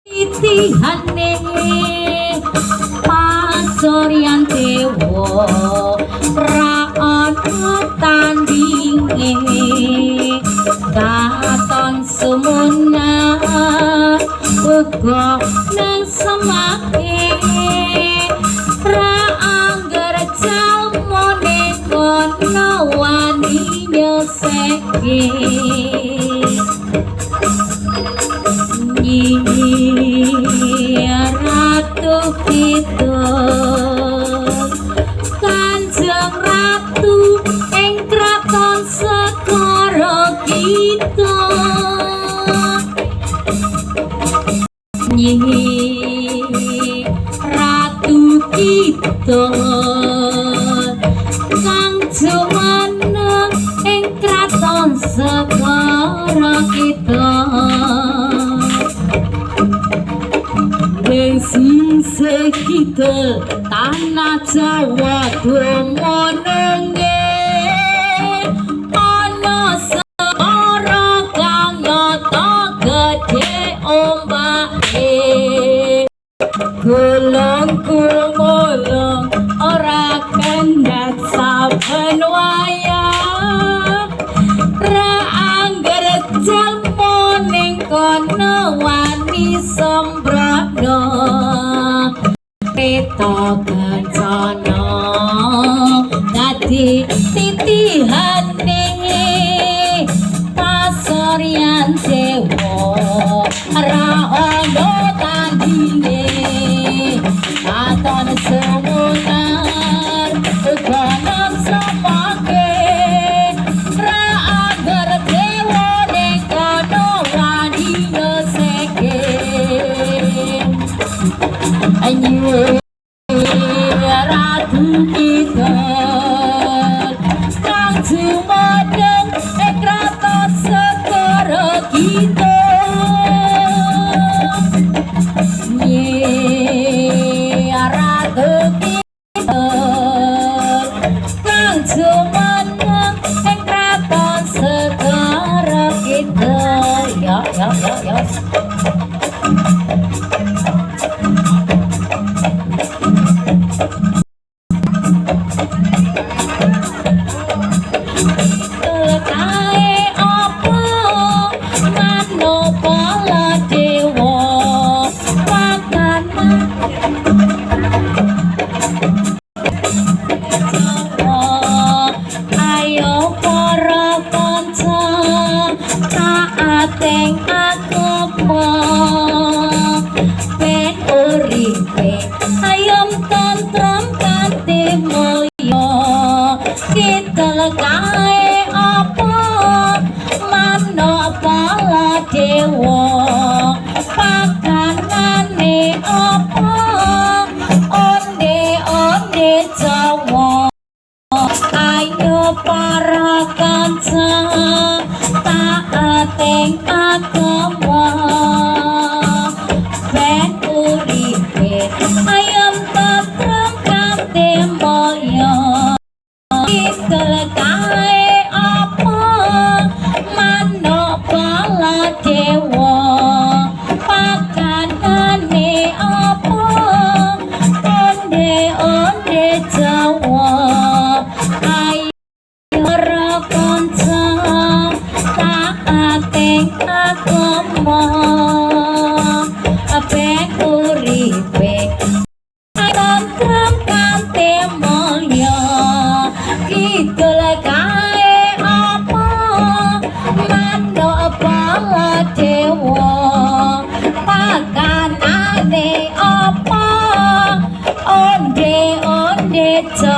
Titihane pasuryan dewa ra ana tandinge, katon sumunar uga nang semake, ra angger jalmane kono wani nyeseke. Nyi Ratu Kidul, Kanjeng Ratu ing kraton Segara Kidul. Nyi Ratu Kidul kang jumeneng ing kraton Segara Kidul. Ing sisih kidul tanah Jawa dumununge ana segara kang nyata gedhe ombake, gulung gumulung ora kendhat saben wayah, ra angger jalma ning kono wani sembrono. Kereta kencana dadi titihane pasuryan dewa ra ana tandinge, katon sumunar uga nang semake, ra angger dewa ning kono wani nyeseke. Nyi Ratu Kidul kang jumeneng ing kraton Segara Kidul. Nyi Ratu Kidul kang jumeneng ing kraton Segara Kidul. Ya ya ya ya. Kae apa manopala dewa pakanan Jawa? Ayo para kanca taat ing agama ben uripe ayom tentrem kanthi mulya. Kidul kae apa manopala dewa pakanane apa onde-onde Jawa? Ayo para kanca taat ing agama ben uripe ayom tentrem kanthi mulya. Kidul kae apa manopala dewa pakanane apa onde-onde Jawa? Ayo para kanca taat ing agama ben uripe tentrem kanthi mulya. Kidul kae apa manopala dewa pakanane apa onde-onde Jawa?